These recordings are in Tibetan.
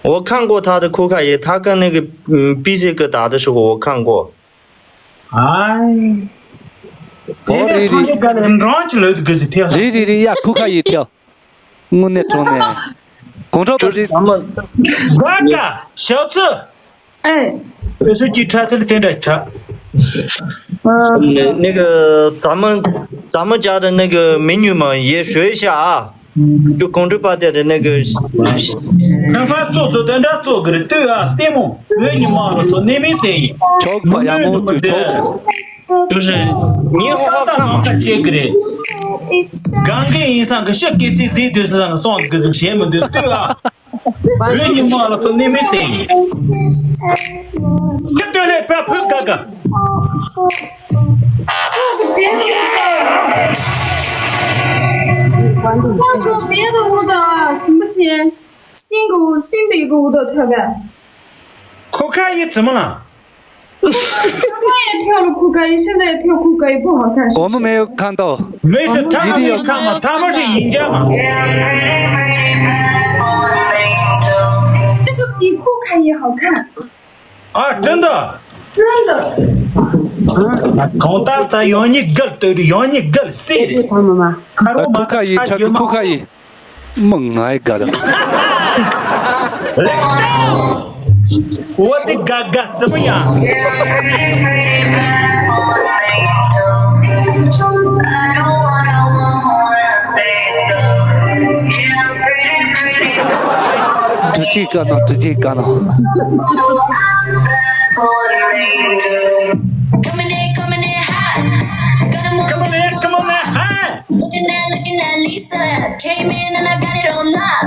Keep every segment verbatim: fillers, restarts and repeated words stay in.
我看过他的 Kukayi，他跟那个嗯 B C 哥打的时候我看过。哎，这个同学跟人装起来的可是挺好。རེད་རེད་རེད་ཡ། Kukayi 跳。དངོས་གནས་དྲང་གནས། གང་འདྲ་པ་རེད། 咱们 Gaga 小智。 哎， བོད་སོག་གི་ཁྲ་ཐིལ་དེ་འདྲ་ཁྲ། 呃，那那个咱们咱们家的那个美女们也学一下啊，就公主八点的那个。ཁ་ཧྥ་ཙོ་ཙོ་དེ་འདྲ་ཙོ་གི་རེད། ལྟོས་ཨ་ལྟད་མོ། བོད་ཉི་མ་ལ་ཚོ་ནི་མི་ཟེར་ཡིན། ཆོག་པ་ཡག་མོ་དུ་ཆོག་པ། 就是你好好看嘛。 ཁ་ཁ་བྱེད་གི་རེད། གང་གི་ཡིན་སང་གི་ཤི་སྐད་ཚིག་ཟིག་དུས་སང་གི་སོང་གི་ཟིག་བྱེད་མི་འདུག་ལྟོས་ཨ། བོད་ཉི་མ་ལ་ཚོ་ནི་མི་ཟེར་ཡིན། ཁྱི་སྟོད་ལས་པ་ཕུད་དགའ་དགའ། 换个别的舞蹈，行不行？新个舞，新的一个舞蹈跳呗。 Kukayi 怎么了？ 刚刚也跳了 Kukayi，现在也跳 Kukayi 不好看，是不是？ 我们没有看到。 没事，他们没看嘛，他们是赢家嘛。 这个比 Kukayi 好看。 啊，真的。 真的。 གང་ལྟར་ད་ཡང་ཉིད་དགལ་ལྟོས་རེད། ཡང་ཉིད་དགལ་སྲིད་རེད། ཁ་རོག་མ་ཁ་ཆ་རྒྱུ་མ། 我的嘎嘎怎么样？ འདྲི་ཅིག་དཀའ་ནོ། འདྲི་ཅིག་དཀའ་ནོ། Come on in, come on in, high. Got 'em all. Come on in, come on in, high. Looking at, looking at Lisa. Came in and I got it on lock.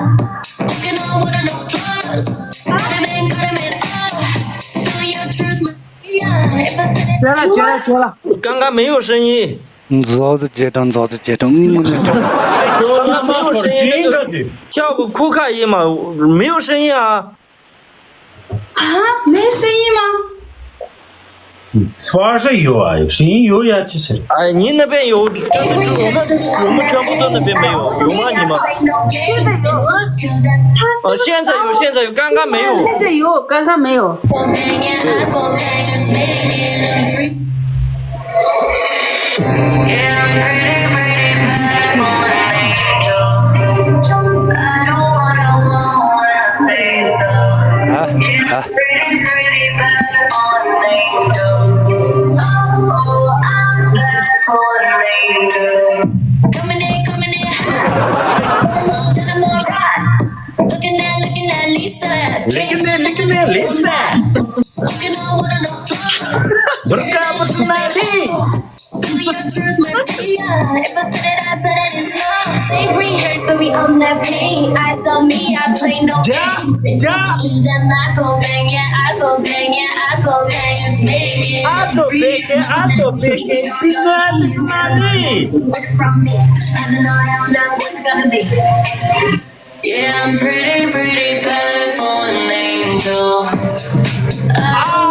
Looking all what on the floors. Got 'em in, got 'em in, oh. Spill your truth, Maria. If I said it, 绝了，绝了，绝了！刚刚没有声音。 རྫོགས་སུ་རྗེས་དྲང་། རྫོགས་སུ་རྗེས་དྲང་། དངོས་གནས་དྲང་། 刚刚没有声音，那个跳个 Kukayi 嘛，没有声音啊。 啊，没声音吗？ 发是有啊，有声音有呀，就是。哎，您那边有，就是我们，我们全部都那边没有，有吗？你们？哦，现在有，现在有，刚刚没有。现在有，刚刚没有。 Coming in, coming in hot. Got 'em all, got 'em all right. Looking at, looking at Lisa. Looking at, looking at Lisa. Looking all what on the floor. Look out for tonight. Spill your truth, Maria. If I said it, I said it, it's love. Savory hairspray, we own that pain. Eyes on me, I play no games. If it's you, then I go bang, yeah, I go bang, yeah, I go bang. Just make it. I go bang, yeah, I go bang. Get on your knees. Wait from me. I don't know how now it's gonna be. Yeah, I'm pretty, pretty bad for an angel. Ah,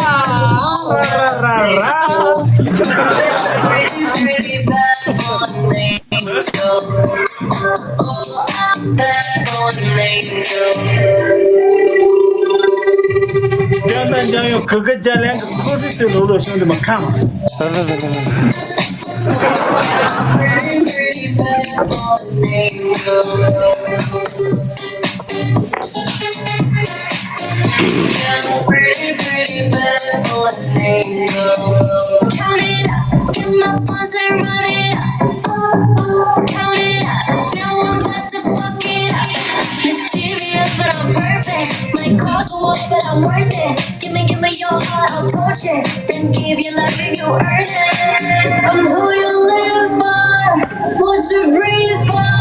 pretty, pretty bad for an angel. Oh, I'm bad for an angel. ཅང་དང་ཅང་ཡོད། གི་གི་ཅ་ལན་གི་ཁོ་རི་ཏི་ལོ་ལོ་ཤོང་དེ་མ་ཁང་། Pretty, pretty bad for an angel. Yeah, pretty, pretty bad for an angel. Count it up, get my funds and run it up. Count it up, now I'm about to fuck it up. Mysterious, but I'm perfect. Might cause a war, but I'm worth it. Give me, give me your heart, I'll torch it. Then give your life if you earn it. I'm who you live for, what you breathe for.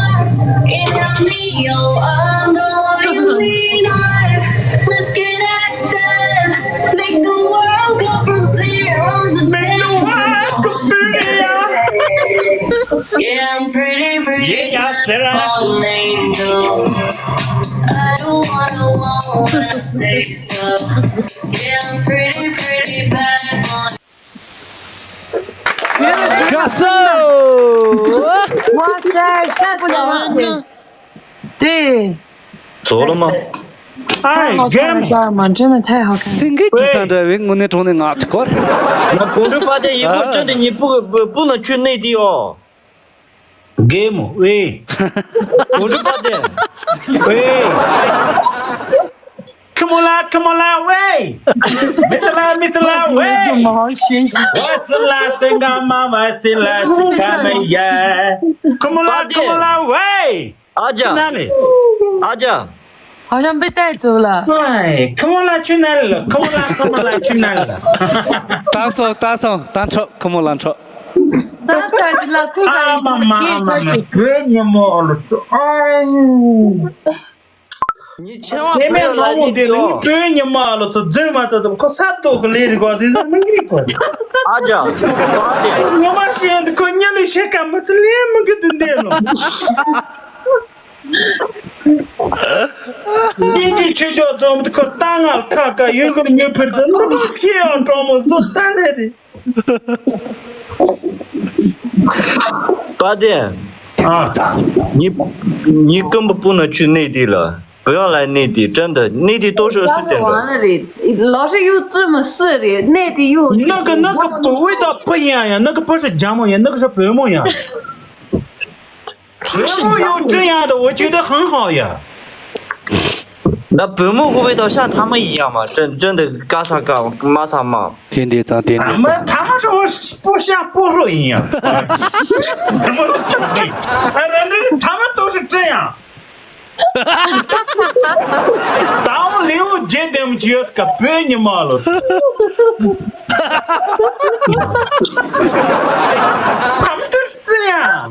Inhale me, yo, I'm the one you lean on. Let's get active, make the world go from zero to ten. Make the world go from zero. Yeah, I'm pretty, pretty bad for an angel. I don't wanna, wanna say so. Yeah, I'm pretty, pretty bad for. 哇塞，下不了。对。走了吗？哎，干嘛？ 妈妈真的太好看了。 སེང་གེ་རྒྱུག་ས་འདྲ་བའི་དངོས་གནས་དྲང་གནས་ང་ཚོ་སྐོར། 那公主八戒一共真的你不不不能去内地哦。给么？喂，公主八戒，喂。 Come on啦，come on啦，喂！Miss啦，miss啦，喂！我好学习。 我只啦，身高妈妈，谁啦，只看没眼。Come on啦，come on啦，喂！阿姐，哪里？阿姐，好像被带走了。 喂，come on啦，去哪里了？Come on啦，come on啦，去哪里了？ ད་སོང་ད་སོང་ད་འཕྲོ་ཁོ་མོ་ལ་འཕྲོ། 那他老贵啊妈妈啊妈妈，别你妈了，这哎呦！你千万 前面老不要来母的，你内地哦。 别你妈了，这这嘛这怎么可啥都可来的，我这是没给过的。阿姐，阿姐，我妈现在可年龄些干嘛？这脸没给等待了。 你去去叫咱们这个大俺看看，有个女朋友，那么这样装模作样的。 八戒，啊，你你根本不能去内地了，不要来内地，真的，内地都是死点的。 完了嘞，老是又这么死嘞，内地又那个那个不味道不一样呀，那个不是姜母鸭，那个是白木鸭。白木有这样的，我觉得很好呀。 那白木会味道像他们一样吗？真真的嘎啥嘎，妈啥妈。 天天长天天长。他们他们说不像部落一样，什么都不会，哎，人家他们都是这样。当礼物节点就是个白你妈了。 他们都是这样。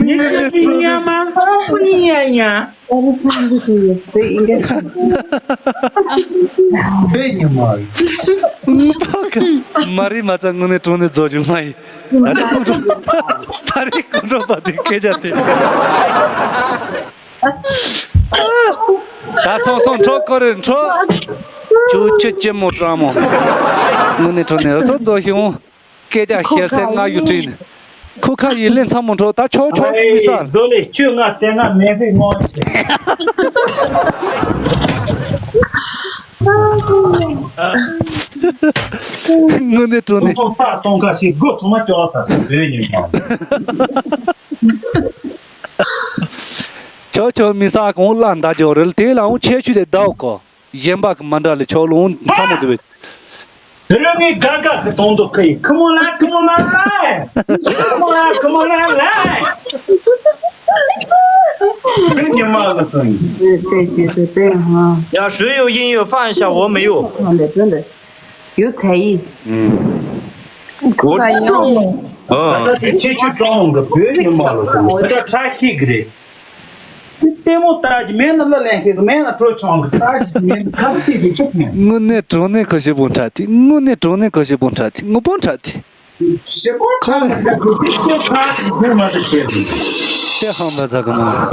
你这你呀吗？不你呀呀。 但是这样子也不对，应该是 对你妈！ མ་རེད་མ་ཚད་དངོས་གནས་དྲང་གནས་རྫོགས་བྱུང་མ་ཡིན། ད་ལྟ་ཁོང་ཁྲོ་ད་རེས་ཁོང་ཁྲོ་པ་དེ་སྐད་ཆ་དེ། ད་སོང་སོང་འཕྲོ་ཁོ་རེ་འཕྲོ། ཁྱོད་ཁྱོད་ཅི་མོ་དྲང་མོ། དངོས་གནས་དྲང་གནས་ཨ་སོ་རྫོགས་བྱུང་། སྐད་ཆ་བཤད་སའི་ང་ཡུལ་དྲིན། ཁོ་ཁ་ཡིན་ལེ་ཚ་མོ་འཕྲོ་ད་ཆོག་ཆོག་མི་ས། རྡོ་ལེ་ཁྱོད་ང་བཙན་ང་མེད་པའི་ངོ་ཚ། དངོས་གནས་དྲང་གནས། 我爸东家是各种么叫啥是对你妈。 ཆོག་ཆོག་མི་ས་གོང་ལ་འདའ་ཇོ་རེད་དེ་ལའང་ཆེ་ཆུ་དེ་འདའ་གོ་གཞན་པ་གི་མ་འདྲ་ལེ་ཆོག་ལུང་ཚ་མོ་དེ་བས། 别人给嘎嘎个动作可以，come on啦，come on啦，来，come on啦，come on啦，来。没你妈个真。对对对对，这样哈，呀，谁有音乐放一下，我没有。真的真的有才艺。嗯，可以哦。嗯，那你去去装个别你妈了，我这差戏个的。这对我打击没那么来，那么那做唱个，打击没那看这个这面。 དངོས་གནས་དྲང་གནས་ཁོ་ཞེ་པོ་འཕྲད་དེ། དངོས་གནས་དྲང་གནས་ཁོ་ཞེ་པོ་འཕྲད་དེ། དངོས་པོ་འཕྲད་དེ། 是不看那个这这看是不嘛的茄子。 དེ་ཧང་པ་ཟ་གི་མ་རེད།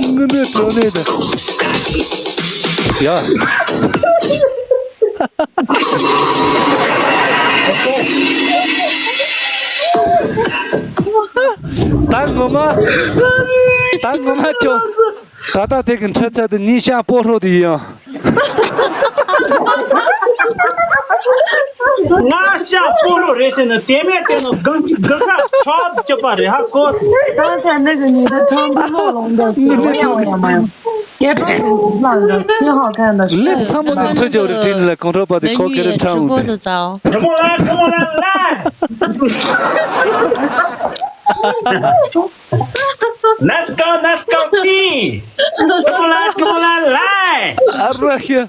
དངོས་གནས་དྲང་གནས་དང་། ཡ། ད་ངོ་མ། ད་ངོ་མ་ཅོ། ད་ལྟ་དེ་གི་འཕྲད་ཚད་དུ་ཉིན་ཤང་སྤོ་རོ་དེ་ཡིན་ཡང་། 俺下不如人生的店面店的跟跟个超级巴的还高。 刚才那个女的穿部落龙的，是我也我也没有。也穿很浪的，挺好看的，帅 ལས་ཚང་མ་གི་འཕྲོད་བཅོས་རིགས་བྲིས་ནས་ཁོང་ཁྲོ་པ་དེ་ཁོ་ཁེ་རེ་ཁྲང་འོང་དེ། 怎么了？怎么了？来！Let's go, let's go, B！怎么了？怎么了？来！ ཨ་ར་ཤི།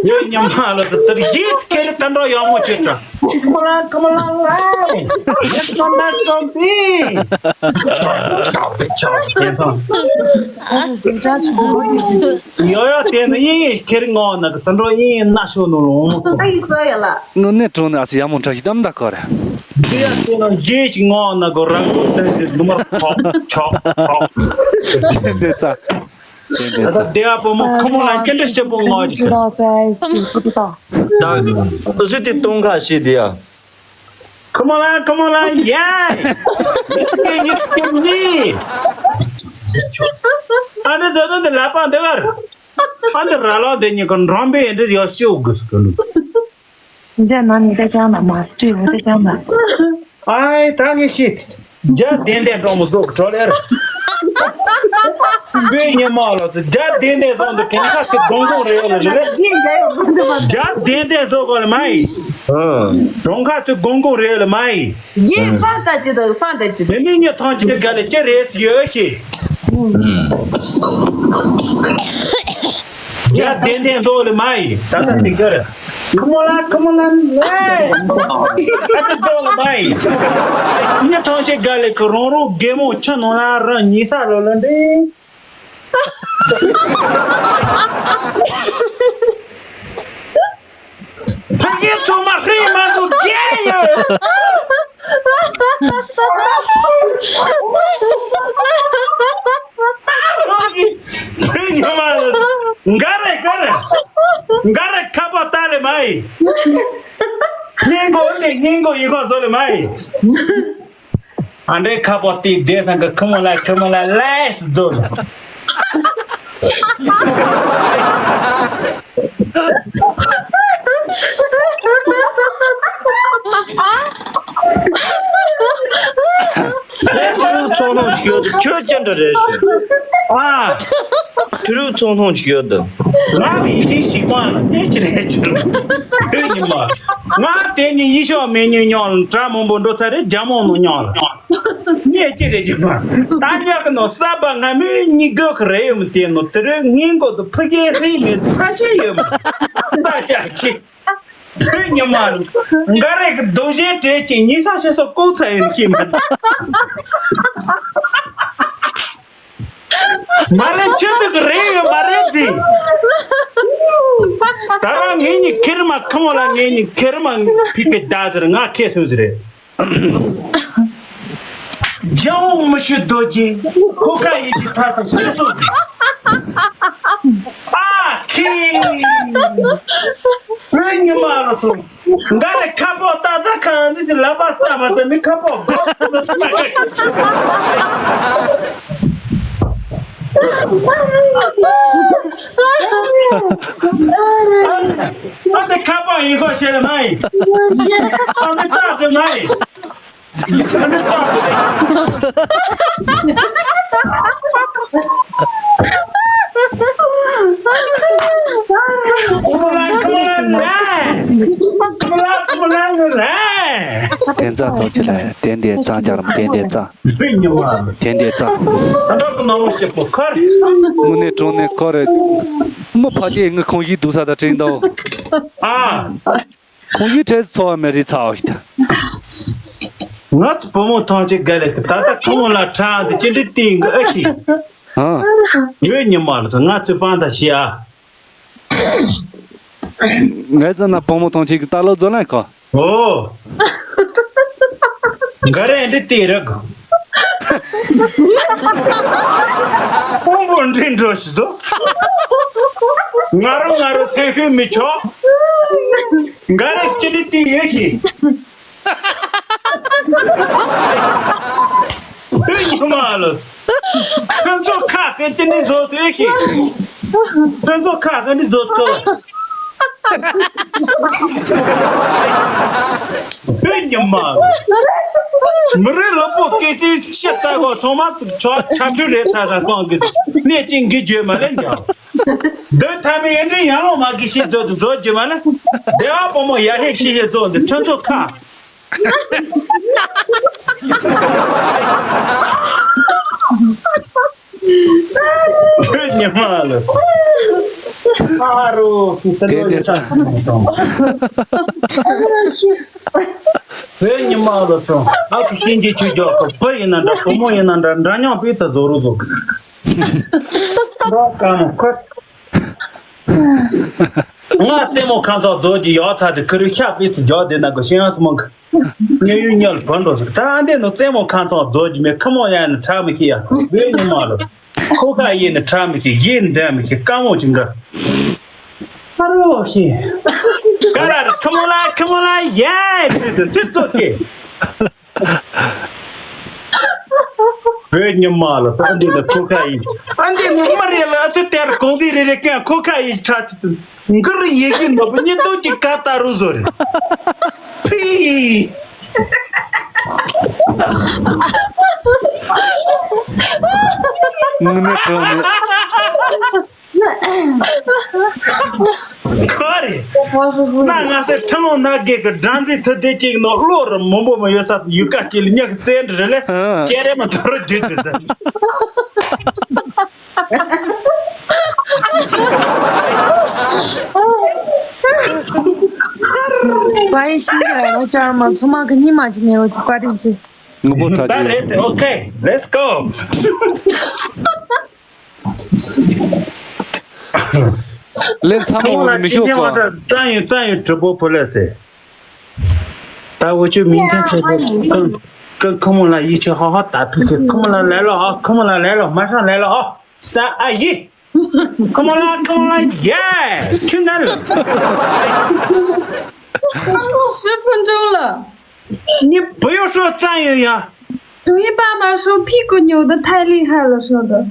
有你妈了，这这里一开始等着要么就这。怎么了？怎么了？来！Let's go, let's go, B！别唱，别唱，别唱。 紧张起来。 ཡོ་ཡོ་དེ་ནི་ཡིན་ཡིན་ཁྱེར་ངོ་ན་གི་དུད་འགྲོ་ཡིན་ཡིན་ན་ཤོ་ནོ་ལོང་། 哎，说呀了。 དངོས་གནས་དྲང་གནས་ཨ་སི་ཡ་མོ་འཕྲོ་ཞིག་དམ་ད་གོ་རེད། 对呀，对了，一起我那个人工等的那么跑跑跑。 འདི་ཚ། ཏན་ཏན་ད་ལྟ་སྡེ་བ་བུ་མོ་ཁོ་མོ་ལ་སྐད་འདྲ་བཤད་པོ་ངོ་ཅིག 知道噻，是不知道？ ད་སུ་དེ་སྟོང་ཁ་ཤི་དེ་ཡ། Come on, come on, yeah. Let's get, let's get me. ཨ་ནི་ཛ་ཛ་འདི་ལ་པང་འདི་གར། ཨ་འདི་ར་ལོ་འདི་གཉིས་ཀ་འགྲོམ་པའི་འདི་ཡོ་ཤི་འུ་གུ་སུ་གུ་ལུ།你在哪里？在家吗？马斯对，我在家吗？ ཨའི་ད་ངས་ཤི། རྒྱ་ལྡན་ལྡན་འགྲོ་མོ་ཟོག་གྲོ་ལེར། བོད་ཉི་མ་ལོ་ཚོ་རྒྱ་ལྡན་ལྡན་ཟོག་འདི་གྲོང་ཁ་ཚོ་གོང་གོང་རེད་ལ་རེད། རྒྱ་ལྡན་ལྡན་ཟོག་གོ་ལ་མ་ཡི། གྲོང་ཁ་ཚོ་གོང་གོང་རེད་ལ་མ་ཡི། རྒྱན་ཧྥང་ལྟ་ཅི་དང་ཧྥང་ལྟ་ཅི་དང་། དེ་ནི་ཉི་ཐང་ཅི་ག་ལ་ཅི་རེད་ཡོད་ཤི། ཡ་ཏན་ཏན་ཚོ་ལ་མ་ཡི་ད་ལྟ་དེ་གར། ཁ་མོ་ལ་ཁ་མོ་ལ་ལེ། ཨ་ཏི་ཚོ་ལ་མ་ཡི། ཉི་ཐང་ཅི་ག་ལ་ཁ་རོང་རོ་རྒན་མོ་ཆ་ནོ་ལ་ར་ཉི་ས་ལོ་ལ་འདི། ཕ་གི་ཚང་མ་ཧྲི་མ་འདུག་རྒྱལ་ཡོད། ཕ་གི་ཉི་མ་འགའ་རེ་འགའ་རེ་འགའ་རེ་ཁ་པ་ཏ་ལེ་མ་ཡི། སྙིང་གོ་ནི་སྙིང་གོ་ཡི་གོ་བཟོ་ལེ་མ་ཡི། ཨ་འདྲའི་ཁ་པོ་དེ་བསྡད་སང་གི་ཁི་མོ་ལ་ཁི་མོ་ལ་ལས་སྡོད། ཁྱོད་ཚོང་ལྷོང་ཞིག་ཡོད་དུ་ཁྱོད་ཅི་འདྲ་རེད་ཞུ། ཨ། ཁྱོད་ཚོང་ལྷོང་ཞིག་ཡོད་དུ། ང་ཡིན་གཅིག་ཞིག་པ་ལ་ནས་ཅི་རེད་ཅི་རེད། ཁྱོད་ཉི་མ། ང་དེ་ནི་ཡིད་ཤོག་མེད་ཉོས་ཉོག་ལ་གྲ་མང་པོ་འགྲོ་ཚར་རེད་རྒྱ་མོ་ནོ་ཉོག་ལ། ངས་ཅི་རེད་ཀྱི་མ། ད་ཉག་གི་ནོ་ས་བ་ང་མོའི་གཉིས་དགོས་ཀྱི་རེད་ཡོད་མི་དེ་ནོ་དེ་རེད་ངའི་མགོ་དུ་ཕུ་གེ་རེད་མེད་ཕ་ཤེས་ཡོད་མ། ད་ཅག་ཆི། བོད་ཉི་མ། འགའ་རེ་གི་རྡོ་གཞས་བྲེས་ཀྱི་ཉི་ས་ཤེས་སོ་ལྐོག་ཚ་ཡིན་ཤེས་མ། མ་རེད་ཁྱོད་དུ་གི་རེད་ཡོད་མ་རེད་ཟིན། ད་རང་ངེད་གཉིས་ཁེར་མ་ཁ་མོ་ལ་ངེད་གཉིས་ཁེར་མ་ཕི་ཕི་ད་ཟེར་ང་ཁེ་སོང་ཟེར། རྒྱལ་བོ་མི་ཤི་རྡོ་རྗེ་ཁོ་ཁ་ཡི་ཅི་ཕ་དང་ཅི་སོགས་ཀྱི། ཨ་ཁི། བོད་ཉི་མ་ལ་ཚོ། འགའ་རེ་ཁ་པོ་ཏག་ཏག་གང་འདི་ཞིག་ལབ་པ་བསམ་པ་ཙམ་མི་ཁ་པོ་སྒོ་ཏག་ཏག་ཚ། ཨ་ཏི་ཁ་པོ་ཡིན་ཁོ་ཤེས་ལ་མ་ཡིན། ཨ་ཏི་ཏག་ཏུ་མ་ཡིན། དེ་ཚ་ཚོ་ཆེ་ལ་དེ་འདི་ཙང་རྒྱ་རམ་དེ་འདི་ཙང་དེ་འདི་ཙང་། དངོས་གནས་དྲང་གནས་ཁོ་རེད། མི་ཕ་སྐྱེས་ངི་ཁོང་ཡིག་སྡུག་ས་དང་དྲིན་དོ། ཁོང་གིས་ཁྲེལ་ཚོར་བ་མེད་རིགས་ཚ་བ་ཞིག་ད། ང་ཚོ་བུ་མོ་ཐང་ཆེ་ག་ལེ་ད་ད་ཁོང་ལ་ཁྲང་དེ་ཅི་འདྲི་ཏིང་གི་ཨ་ཤི། ཨ། ཡོད་ཉི་མ་ལ་ཚོ་ང་ཚོའི་ཧྥང་ད་ཤི་ཨ། ངས་ཚོ་ན་བུ་མོ་ཐང་ཆེ་གི་ད་ལོ་ཛོ་ལན་ཁོ། ཨོ། ག་རེ་འདི་ཏི་རག་ཕུང་པོ་འདྲེན་འགྲོ་ཞིག་ཟོ། ང་རོ་ང་རོ་སེམས་ཤུགས་མི་ཆོག་ག་རེ་ཅི་ནི་ཏི་ཡོད་ཤིག་བོད་ཉི་མ་ལོ། ཁྱོད་ཚོ་ཁ་ཁ་ཅི་འདྲི་བཟོ་ཟེར་ཤིག་ཁྱོད་ཚོ་ཁ་ཁ་འདྲི་བཟོ་ཚོ། བོད་ཉི་མ་ལོ། མི་རེ་ལོ་པོ་སྐད་ཆའི་ཤ་ཚ་གོ་ཚང་མ་ཚིག་ཆོག་ཆ་འཕྲུལ་རེད་ཚ་ས་སོང་གི་གནས་ཅན་གི་བརྗོད་མ་ལེན་ཀྱང་། འདོད་ཐ་མའི་ཡོན་ཏན་ཡང་ལོ་མ་གི་ཤིག་མཛོད་དུ་མཛོད་རྒྱུ་མ་ལེན། བདེ་བ་པོ་མོ་ཡ་ཧེ་ཤི་ཧེ་ཚོ་འདི་ཁྱོད་ཚོ་ཁ། བོད་ཉི་མ་ལ་ཚོ། ཨ་རོ་ཁྱི་ད་ལོ་ཡ་ས་ཚོ་མ་གཏོང་། བོད་ཉི་མ་ལ་ཚོ། ཨ་ཁུ་ཤིན་གྱི་ཆུ་རྒྱག་གི་བུ་ཡིན་ན་འདྲ་བུ་མོ་ཡིན་ན་འདྲ་འདྲ་མཉམ་པའི་ཚ་བཟོ་རུ་བཟོ་གི་ས། འགྲོ་ཀ་མོ་ཁོ། ང་རྩེད་མོ་ཁང་ཚོགས་རྫོགས་ཀྱི་ཡོག་ཚ་དེ་ཁུ་རུ་ཤ་པི་ཚི་རྒྱོག་དེ་ན་གོ་ཤེས་ཡང་སི་མོ་གི་ཉེ་ཡུལ་ཉལ་བོན་འགྲོ་ཟིག་ད་འདི་ནོ་རྩེད་མོ་ཁང་ཚོགས་རྫོགས་ཀྱི་མེད་ཁུ་མོ་ཡང་ནི་ཁྲག་མི་ཤི་ཡ་བོད་ཉི་མ་ལོ། ཁོ་ཁ་ཡིན་ན་ཁྲ་མི་ཤེས། ཡིན་འདྲ་མི་ཤེས། དཀའ་མོ་ཅིག་འགའ། ཨ་རོ་ཤེས། ག་ལ་ར་ཁྲ་མོ་ལ་ཁྲ་མོ་ལ་ཡེ་ཙི་ཙི་ཙི་ཙོ་ཤེས། བོད་ཉི་མ་ལ་ཙི་ཨ་འདི་ལ་ཁོ་ཁ་ཡིན། ཨ་འདི་ངོ་མ་རེད་ལ། ཨ་ཙི་དེར་གོང་སྲིད་རེ་རེ་ཀན་ཁོ་ཁ་ཡིན་ཁྲ་ཙི་ཙི། འགུར་ཡེ་གི་ནོ་བུ་ཉི་ཏོ་གི་ཀ་ཏ་རུ་ཟོ་རེ། ཕི། ངུ་ནས་གྲོངས་ནས། ཁ་རེ། ན་ང་སེ་ཁྲི་ལོང་ན་གེ་གི་སྦྲང་རྩི་ཚི་དེ་གཅིག་ནོ་བློ་རུ་མོན་པོ་མ་ཡོད་ས་ཡུལ་ཀ་སྐྱིད་ལ་ཉག་བཙན་རེ་ལེ། ཨ། ཅེ་རེ་མ་ཐོ་རུ་རྒྱུད་དེ་ཟེར། བའི་ཤིང་གི་ར་ཅར་མ་ཚོ་མ་གི་ཉི་མ་ཅི་ནས་རོ་ཅི་བཀའ་དྲིན་ཆེ། ངུ་པོ་ཁྲ་ད་ཆེ། རེད་དེ། ཨོ་ཁེ། Let's go. ལན་ཚ་མོ་ཁ་མོ་ལ་མི་ཅི་ཤོག་གོ། ཉི་མ་ད་ཙང་ཡོད་ཙང་ཡོད་གྲུ་པོ་ཕོ་ལེ་སེ། ད་འུ་ཆོས་མིང་ཐེན་ཆེ་ཆེ་ཀང་ཀང་ཁོ་མོ་ལ་ཡིད་ཆེས་ཧ་ཧ་ད་ཕི་ཁི་ཁོ་མོ་ལ་ལེ་ལོ་ཨ། ཁོ་མོ་ལ་ལེ་ལོ་མ་ཧྲང་ལེ་ལོ་ཨ། ས་ཨ་ཡི། ཁོ་མོ་ལ་ཁོ་མོ་ལ་ཡེ་ཁྱོད་ན་ལ། 刚过十分钟了。你不要说赞扬呀。同一爸爸说屁股扭得太厉害了，说的。